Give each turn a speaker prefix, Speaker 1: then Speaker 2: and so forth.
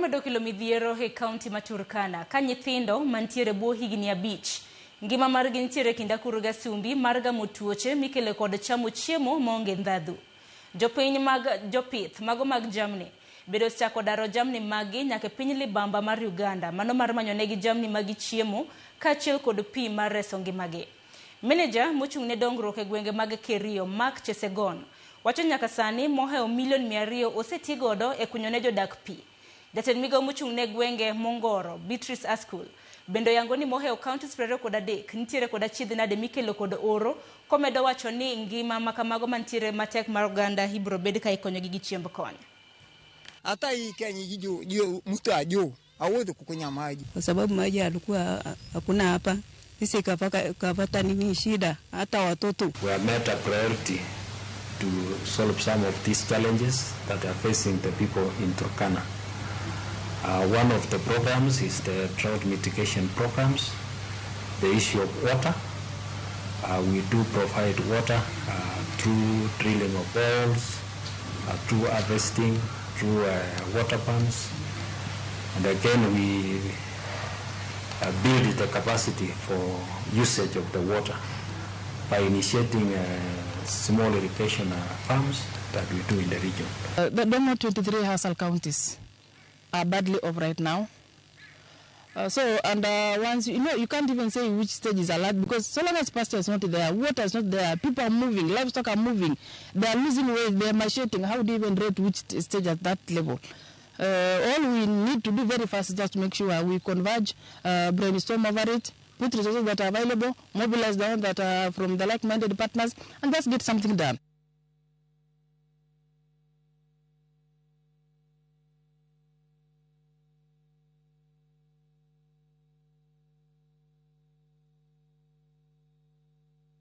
Speaker 1: medo kelo midhiero e kaunti ma Turkana ka nyithindo mantiere bwo higni 5 ngima margi nitiere kind akuru gasumbi mar gamo tuoche mikelo kod chamo chiemo maonge ndhadhu. Jopiny mag jopith mago mag jamni bende osechako daro jamni maggi nyaka e piny libamba mar Uganda mano mar manyonegi jamni magichiemo kaachiel kod pi mar reso ngimagi. Meneja mochung' ne dongruok e gwenge mag Kerio, Mark Chesegon, wacho nyaka sani mohewo milion 200 oseti godo e kunyo ne jodak pi. Jatend migao mochung' ne gwenge Mongoro, Beatrice Askul, bende oyango ni mohewo counties 23 nitiere kod achiedh nade mikelo kod oro, komedo wacho ni ngima makamago mantiere matek mar oganda ibiro bed ka ikonyogi gi chiemb kony.
Speaker 2: Hata hii Kenya juu mtu ajuu hawezi kukunywa maji
Speaker 3: kwa sababu maji alikuwa hakuna hapa. Sisi kapata nini shida hata watoto.
Speaker 4: We have made a priority to solve some of these challenges that are facing the people in Turkana. One of the programs is the drought mitigation programs, the issue of water. We do provide water through drilling of wells, through harvesting, through water pumps. And again, we build the capacity for usage of the water by initiating small irrigation farms that we do in the region.
Speaker 5: The Domo 23 Hassel counties are badly off right now. Once you know, you can't even say which stage is alert, because so long as pasture is not there, water is not there, people are moving, livestock are moving, they are losing weight, they are machiating. How do you even rate which stage at that level? All we need to do very fast is just to make sure we converge, brainstorm over it, put resources that are available, mobilize the ones that are from the like-minded partners, and just get something done.